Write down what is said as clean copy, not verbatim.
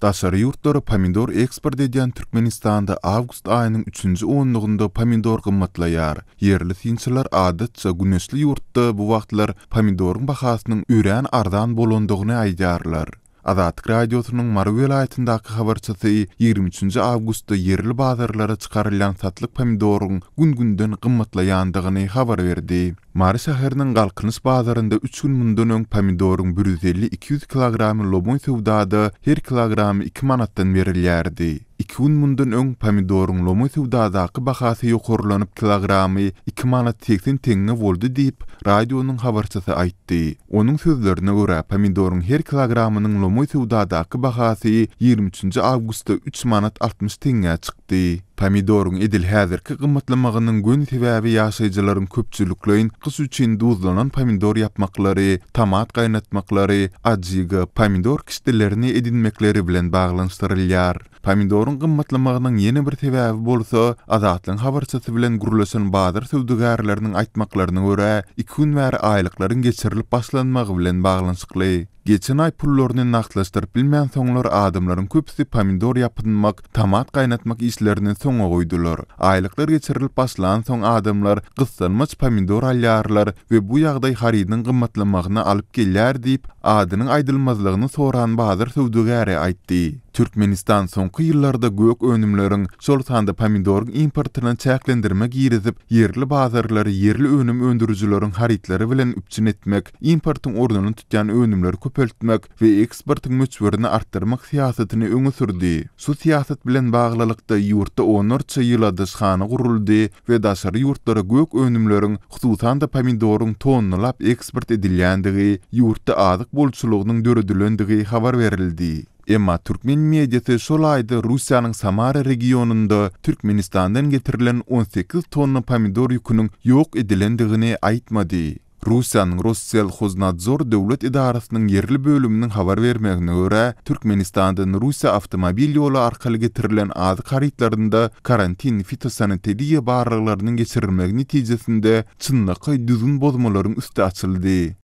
Daşary ýurtlara pomidor eksport edýän Türkmenistanda awgust aýynyň üçünji onlugynda pomidor gymmatlaýar. Ýerli synçylar adatça güneşli ýurtda bu wagtlar pomidoryň bahasynyň örän arzan bolandygyny aýdýarlar. Azatlyk Radiosynyň Mary welaýatyndaky habarçysy 23 nji awgustda ýerli bazarlara çykarylýan satlyk pomidoryň gün-günden gymmatlaýandygyny habar berdi. Mary şäheriniň Galkynyş bazarynda üç gün mundan öň pomidoryň 150, 200 kilogramy lomaý söwdada her kilogramy iki manatdan berilýärdi. Iki gün mundan öň pomidoryň lomaý söwdadaky bahasy ýokarlanyp kilogramy iki manat 80 teňňe boldy diýip, radionyň habarçysy aýtdy. Onuň sözlerine görä, pomidoryň her kilogramynyň lomaý söwdadaky bahasy 23 nji awgustda üç manat 60 teňňä çykdy. Pomidoryň edil häzirki gymmatlamagynyň göni sebäbi ýaşaýjylaryň köpçülikleýin gyş üçin duzlanan pomidor ýapmaklary, tomat gaýnatmaklary, ajiga, pomidor kişdelerini edinmekleri bilen baglanyşdyrylýar. Pomidoryň gymmatlamagynyň ýene bir sebäbi bolsa, Azatlygyň habarçysy bilen gürleşen bazar söwdagärleriniň aýtmaklaryna görä, iki gün bäri aýlyklaryň geçirilip başlanmagy bilen baglanyşykly. Geçen aý pullaryny nagtlaşdyryp bilmänsoňlar adamlaryň köpüsi pomidor ýapynmak, tomat gaýnatmak işlerini soňa goýdular. Aýlyklar geçirilip başlansoň adamlar gyssanmaç pomidor alýarlar we bu ýagdaý harydyň gymmatlamagyna alyp gelýär diýip, adynyň aýdylmazlygyny soran bazar söwdagäri aýtdy. Türkmenistan soňky ýyllarda gök önümleriň, şol sanda pomidoryň importyna çäklendirme girizip, ýerli bazarlary ýerli önüm öndürijileriň harytlary bilen üpjün etmek, importyň ornuny tutýan önümleri köpeltmek we eksportyň möçberini artdyrmak syýasatyny öňe sürdi. Şu syýasat bilen baglylykda, ýurtda onlarça ýyladyşhana guruldy we daşary ýurtlara gök önümleriň, hususan-da pomidoryň tonnalap eksport edilýändigi, ýurtda azyk bolçulygynyň döredilendigi habar berildi. Emma türkmen mediasy şol aýda Russiýanyň Samara regionynda Türkmenistandan getirilen 18 tonna pomidor ýüküniň ýok edilendigini aýtmady. Russiýanyň Rosselhoznadzor döwlet edarasynyň ýerli bölüminiň habar bermegine görä, Türkmenistandan Russiýa awtomobil ýoly arkaly getirilen azyk harytlarynda karantin fitosanitariýa barlaglarynyň geçirilmegi netijesinde çynlakaý düzgün bozmalaryň üsti açyldy.